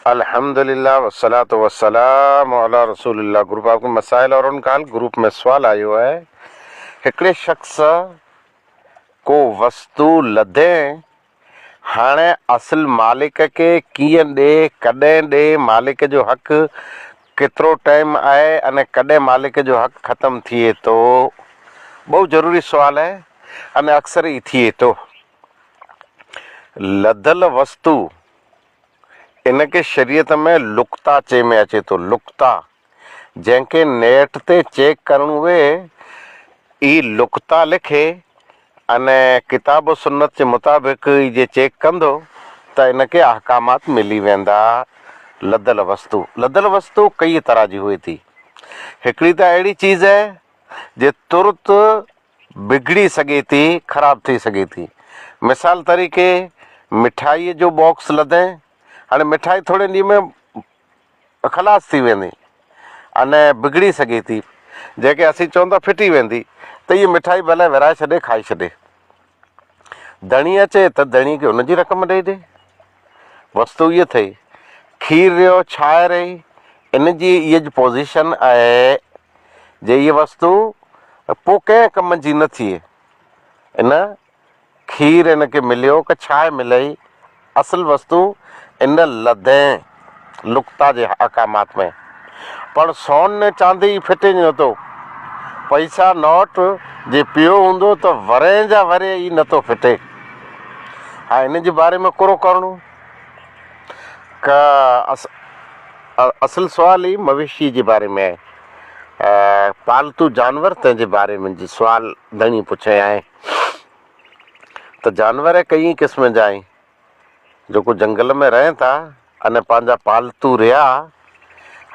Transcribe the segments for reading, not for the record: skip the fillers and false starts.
الحمدلله والصلوة والسلام علي رسول الله گروپ آپ ڪي مسائل اور ان کا حل گروپ ۾ سوال آيو آهي هڪڙي شخص ڪو وستو لڌين هاڻي اصل مالڪ کي ڪيئن ڏي ڪڏهن ڏي مالڪ جو حق ڪيترو ٽائيم آهي ۽ ڪڏهن مالڪ جو حق ختم ٿئي ٿو بهت ضروري سوال آهي ۽ اڪثر ئي ٿئي ٿو لڌل وستو ان کي شريعت ۾ لقطه چئي ۾ اچي ٿو، لقطه، جنهن کي نيٽ تي چيڪ ڪرڻو اهي ئي لقطه لکي ۽ ڪتاب و سنت جي مطابق ئي جي چيڪ ڪندو ته ان کي احڪامات ملي ويندا. لڌل وستو، لڌل وستو ڪئي طرح جي هئي ٿي. هڪڙي ته اهڙي چيز اهي جي ترت بگڙي سگهي ٿي، خراب ٿي سگهي ٿي. مثال طريقي مٺائيء جو باڪس لڌين، هاڻي مٺائي ٿورن ڏينهن ۾ خلاص ٿي ويندي ۽ بگڙي سگهي ٿي، جنهن کي اسين چئون ٿا ڦٽي ويندي ته هيء مٺائي ڀلي ورهائي ڇڏي، کائي ڇڏي. ڌڻي اچي ته ڌڻي کي ان جي رقم ڏئي ڏي. وستو اها اٿئي. کير رهيو، ڇانء رهي، ان جي اها جي پوزيشن آهي جي اها وستو پوء ڪنهن ڪم جي نه ٿئي. ان کير ان کي مليو ڪه ڇانء ملئي، اصل وستو ان لڌين لقطه جي احڪامات ۾. پر سون نه چاندي ئي ڦٽي نٿو. پئسا نوٽ جي پيو هوندو ته ورهين جا ورهيه ئي نٿو ڦٽي. ها ان جي باري ۾ ڪرو ڪرڻو ڪه اصل سوال ئي مويشي جي باري ۾ آهي. پالتو جانور تنهن جي باري ۾ جي سوال ڌڻي پڇي آهي ته جانور ڪئين قسم جا آهن. جيڪو جنگل ۾ رهن ٿا اني پنهنجا پالتو رهيا.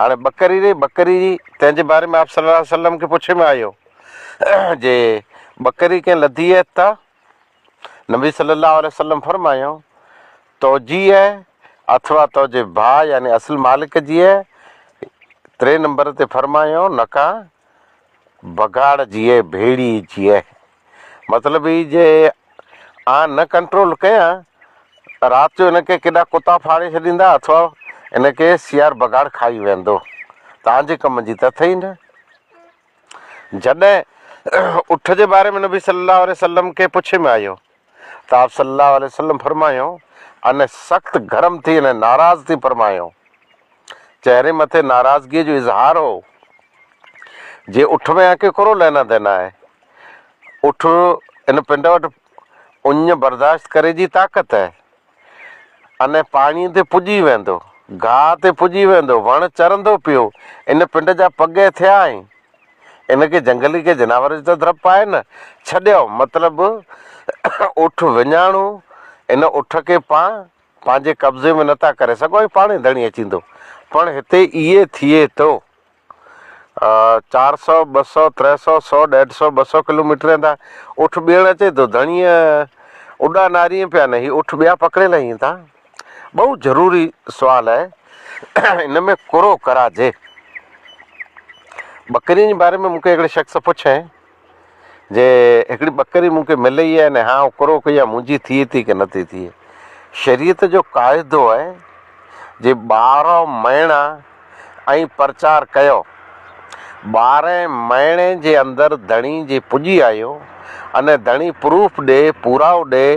هاڻي ٻڪري رهي ٻڪري تنهن جي باري ۾ آپ صلي الله عليه وسلم کي پڇي ۾ آيو جي ٻڪري ڪنهن لڌي آهي ته نبي صلي الله عليه وسلم فرمايو توجي آهي اٿوا توجي ڀاء يعني اصل مالڪ جي آهي. ٽي نمبر تي فرمايو نڪا بگهاڙ جي آهي ڀيڙي جي آهي. مطلب هي جي آن نه ڪنٽرول ڪيان ته رات جو هن کي ڪيڏا ڪتا ڦاڙي ڇڏيندا اٿوا هن کي سيار بگهاڙ کائي ويندو. تان جي ڪم جي ته اٿئي نه. جڏهن اٺ جي باري ۾ نبي صلي الله عليه وسلم کي پڇي ۾ آيو ته آپ صلي الله عليه وسلم فرمايو ان سخت گرم ٿي ۽ ناراض ٿي فرمايو چهري مٿي ناراضگيء جو اظهار هو جي اٺ ۾ آن کي ڪرو لينا دينا آهي. اٺ ان پنڊ وٽ اڃ برداشت ڪري جي طاقت آهي. ان پاڻيء تي پڄي ويندو، گاهه تي پڄي ويندو، وڻ چرندو پيو، ان پنڊ جا پڳ ٿيا آهن. ان کي جنگلي ڪنهن جناور جو ته ڊپ آهي نه. ڇڏيو، مطلب اٺ وڃاڻو، ان اٺ کي پان پنهنجي قبضي ۾ نٿا ڪري سگهو ۽ پاڻهي ڌڻي اچيندو. پڻ هتي ائين ٿئي ٿو. 400، 200، 300، سئو، ڏيڍ سئو، 200 ڪلوميٽرين تان اٺ ٻيڻ اچي ٿو. ڌڻيء اڏا نارين پيا نه هي اٺ ٻيا پڪڙي لهين ٿا. بهت ضروري سوال آهي. ان ۾ ڪرو ڪراجي. ٻڪرين جي باري ۾ مون کي هڪڙي شخص پڇين. جي هڪڙي ٻڪري مون کي ملي آهي ۽ هان اڪرو ڪئي آهي منهنجي ٿئي ٿي ڪي نٿي ٿئي. شريعت جو قاعدو آهي جي 12 مهينا ۽ پرچار ڪيو ٻارهين مهيني جي اندر ڌڻي جي پڄي آيو ۽ ڌڻي پروف ڏي پورائو ڏي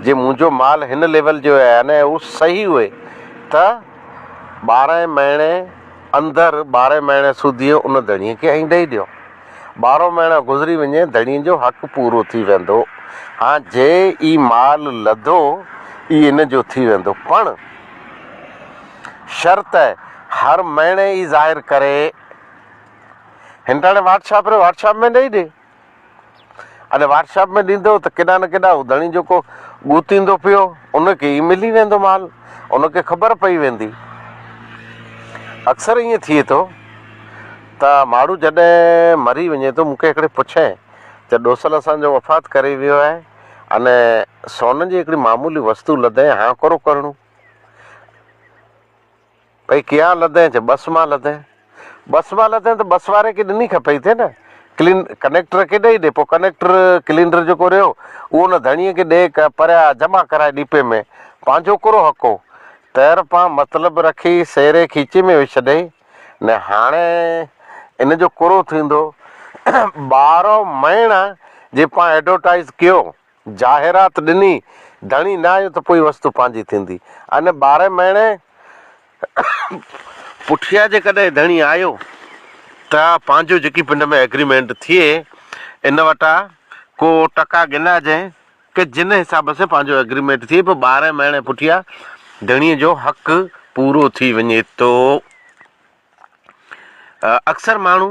جي منهنجو مال هن ليول جو آهي ۽ هو صحيح اهي ته ٻارهين مهيني اندر ٻارهين مهيني سوڌي ان ڌڻي کي ائين ڏئي ڏيو. ٻارهون مهينو گذري وڃي ڌڻيء جو حق پورو ٿي ويندو. هان جي ئي مال لڌو ئي ان جو ٿي ويندو. پڻ شرط هر مهيني ئي ظاهر ڪري. هنٽاڻي واٽشاپ ري واٽشاپ ۾ ڏئي ڏي. اني واٽشاپ ۾ ڏيندو ته ڪيڏانهن نه ڪيڏانهن هو ڌڻي جيڪو ڳوتيندو پيو ان کي ئي ملي ويندو مال. ان کي خبر پئي ويندي. اڪثر ائين ٿئي ٿو. ته ماڻهو جڏهن مري وڃي ٿو، مون کي هڪڙي پڇين ته ڏوسل اسان جو وفات ڪري ويو آهي اني سون جي هڪڙي معمولي وستو لڌئين هان ڪرو ڪرڻو پئي ڪيان لڌئين چي بس مان لڌئين بس مان لڌئين ته بس واري کي ڏني کپئي ٿي نه ڪلين ڪنيڪٽر کي ڏئي ڏي پوء ڪنيڪٽر ڪلينڊر جيڪو رهيو اهو نه ڌڻيء کي ڏي پريا جمع ڪرائي ڊيپي ۾ پنهنجو ڪرو حق هو. تير پان مطلب رکي سيري کيچي ۾ وڇ ڏئي نه هاڻي ان جو ڪرو ٿيندو. ٻارهن مهينا جي پان ايڊورٽائيز ڪيو، جاهرات ڏني، ڌڻي نه آيو ته پوء وستو پنهنجي ٿيندي. ان ٻارهن مهيني پٺيان جيڪڏهن ڌڻي آيو ته پنهنجو جيڪي پنڊ ۾ ايگريمينٽ ٿئي ان وٽان ڪو ٽڪا ڳنهجين ڪه جن حساب سين پنهنجو ايگريمينٽ ٿئي پوء ٻارهن مهيني پٺيان ڌڻي جو حق پورو ٿي وڃي ٿو. اڪثر ماڻهو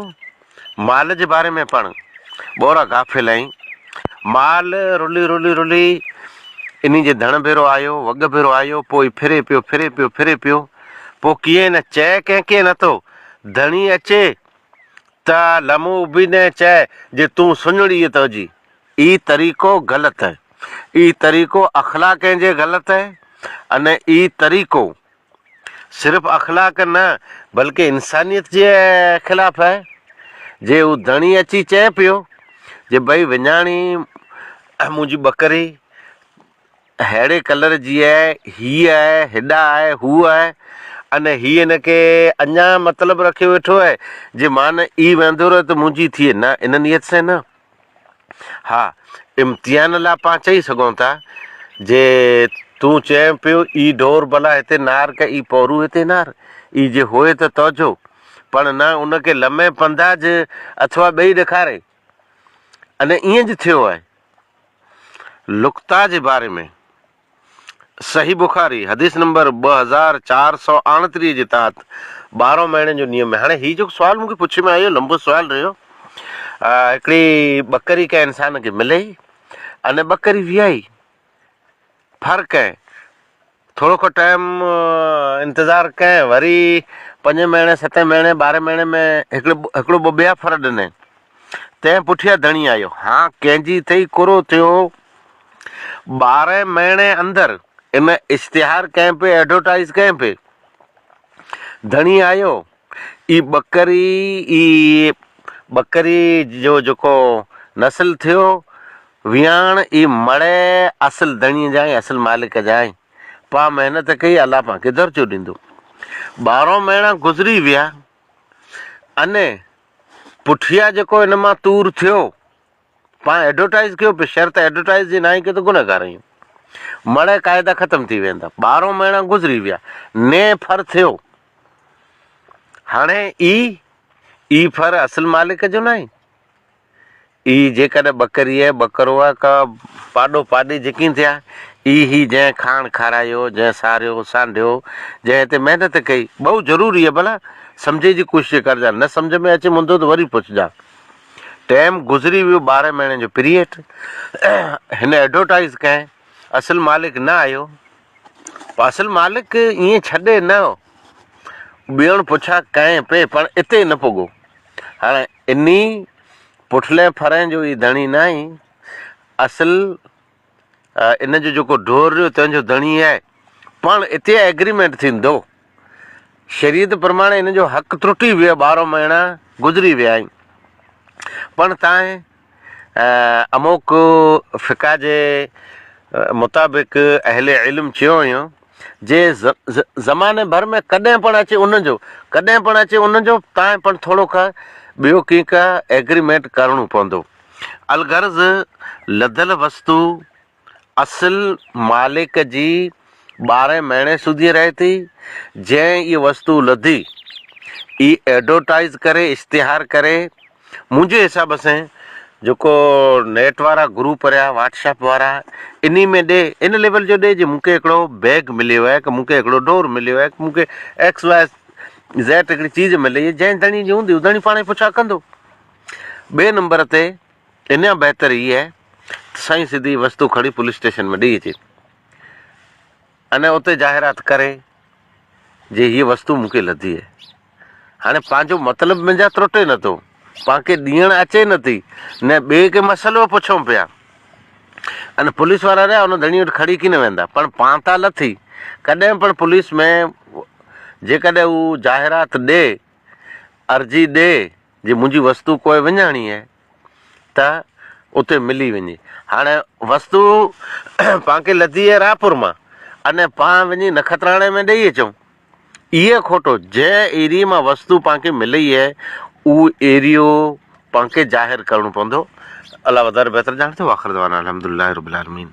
مال جي باري ۾ پڻ ٻورا غافل آهن. مال رلي رلي رلي انهي جي ڌڻ ڀيرو آيو، وڳ ڀيرو آيو، پوء ڦري پيو ڦري پيو ڦري پيو، پوء ڪيئن نه چئي ڪنهن ڪيئن نٿو، ڌڻي اچي ته لمون اڀي نه چئي جي تون سڃڙي تهجي. اي طريقو غلط هي. اي طريقو اخلاق جي غلط هي اني اي طريقو صرف اخلاق نه بلڪه انسانيت جي خلاف آهي. جي هو ڌڻي اچي چئي پيو جي ڀئي وڃاڻي منهنجي ٻڪري ههڙي ڪلر جي آهي، هيء آهي، هيڏا آهي، هو آهي اني هي هن کي اڃا مطلب رکيو ويٺو آهي جي مان ئي ويندو رهيو ته منهنجي ٿئي نه ان نيت سين نه. ها امتحان لاء پان چئي سگهون ٿا جي تون چئين پيو اي ڍور ڀلا هتي نار ڪه اي پورو هتي نار اي جي هوئي ته توجو پڻ نه ان کي لمي پنداج اٿوا ٻئي ڏيکاري اني ائين جي ٿيو آهي لقطا جي باري ۾ صحيح بخاري، حديث نمبر 2439 جي تحت ٻارهن مهينن جو نيم هاڻي هي جيڪو سوال مون کي پڇي ۾ آيو لنبو سوال رهيو. هڪڙي ٻڪري ڪنهن انسان کي ملي ان ٻڪري ويائي ڦر ڪنهن ٿورو کو ٽائيم انتظار ڪنهن وري پنجين مهيني ستين مهيني ٻارهين مهيني ۾ هڪڙو هڪڙو ٻه ٻيا ڦر ڏني تنهن پٺيان ڌڻي آيو هان ڪنهن جي اٿئي ڪرو ٿيو ٻارهين مهيني اندر ان اشتهار ڪنهن پي ايڊورٽائيز ڪنهن پي ڌڻي آيو اي ٻڪري اي ٻڪري جو جيڪو نسل ٿيو وياڻ اي مڙئي اصل ڌڻي جا ۽ اصل مالڪ جا آهن پا محنت ڪئي الله پان کي درجو ڏيندو ٻارهن مهينا گذري ويا اني پٺيا جيڪو ان مان تور ٿيو پاڻ ايڊورٽائيز ڪيو پي شرط ايڊورٽائيز جي ناهي ڪيو ته گنهگار آهيون. مڙئي قاعدا ختم ٿي ويندا. ٻارهون مهينا گذري ويا. نئين ڦر ٿيو. هاڻي اي اي ڦر اصل مالڪ جو ناهي. اي جيڪڏهن ٻڪري آهي ٻڪرو آهي ڪا پاڏو پاڏي جيڪي ٿيا اي هي جنهن کاڻ کارايو جنهن ساريو سانڍيو جنهن هتي محنت ڪئي بهو ضروري آهي ڀلا سمجهي جي ڪوشش ڪرجان نه سمجهه ۾ اچي مندو ته وري پڇجان. ٽيم گذري ويو ٻارهن مهينن جو پريٽ هن ايڊورٽائيز ڪئين اصل مالڪ نه آيو اصل مالڪ ائين ڇڏي نه ٻيڻ پڇا ڪئين پي پر اتي نه پڳو هاڻي اني پٺلين ڦرين جو ئي ڌڻي نه آهين اصل ان جو جيڪو ڍور رهيو تنهن جو ڌڻي آهي پاڻ اتي ايگريمينٽ ٿيندو شريعت پرماڻي ان جو حق ترٽي ويو ٻارهن مهينا گذري ويا آهن پڻ تانء اموڪ فقه جي مطابق اهل علم چيو هيو جي زماني ڀر ۾ ڪڏهن پڻ اچي ان جو ڪڏهن پڻ اچي ان جو تانء پڻ ٿورو کا ٻيو ڪي کا ايگريمينٽ ڪرڻو پوندو الغرض لڌل وستو اصل مالڪ جي ٻارهين مهيني سوڌي رهي ٿي، جنهن اها وستو لڌي، اي ايڊورٽائيز ڪري، اشتهار ڪري، منهنجي حساب سين جيڪو نيٽ وارا گروپ رهيا، واٽس ايپ وارا، انهي ۾ ڏي، ان ليول جو ڏي جي مون کي هڪڙو بيگ مليو آهي، مون کي هڪڙو ڍور مليو آهي، مون کي ايڪس واء زيڊ هڪڙي چيز ملي، جنهن ڌڻي جي هوندي، هو ڌڻي پاڻ ئي پڇا ڪندو. ٻئي نمبر تي ان کان بهتر هي آهي ته سائين سڌي وستو کڻي پوليس اسٽيشن ۾ ڏئي اچي ۽ اتي ظاهرات ڪري جي هيء وستو مون کي لڌي آهي. هاڻي پنهنجو مطلب منهنجا ترٽي نٿو، پان کي ڏيڻ اچي نٿي، نه ٻئي کي مسئلو پڇون پيا. ان پوليس وارا رهيا ان ڌڻي وٽ کڙي ڪين ويندا، پڻ پان تان لٿي. ڪڏهن پڻ پوليس ۾ جيڪڏهن هو ظاهرات ڏي، عرضي ڏي جي منهنجي وستو ڪوئي وڃاڻي آهي ته اتي ملي وڃي. هاڻي وستو پان کي لڌي آهي راهپور مان اني پان وڃي نکتراڻي ۾ ڏئي اچون. اهي کوٽو جنهن ايريي مان وستو پان کي ملئي اهي اهو ايريو پان کي ظاهر ڪرڻو پوندو. الله وڌاري بهتر ڄاڻي ٿو. واخر دعوانا الحمدلله رب العالمين.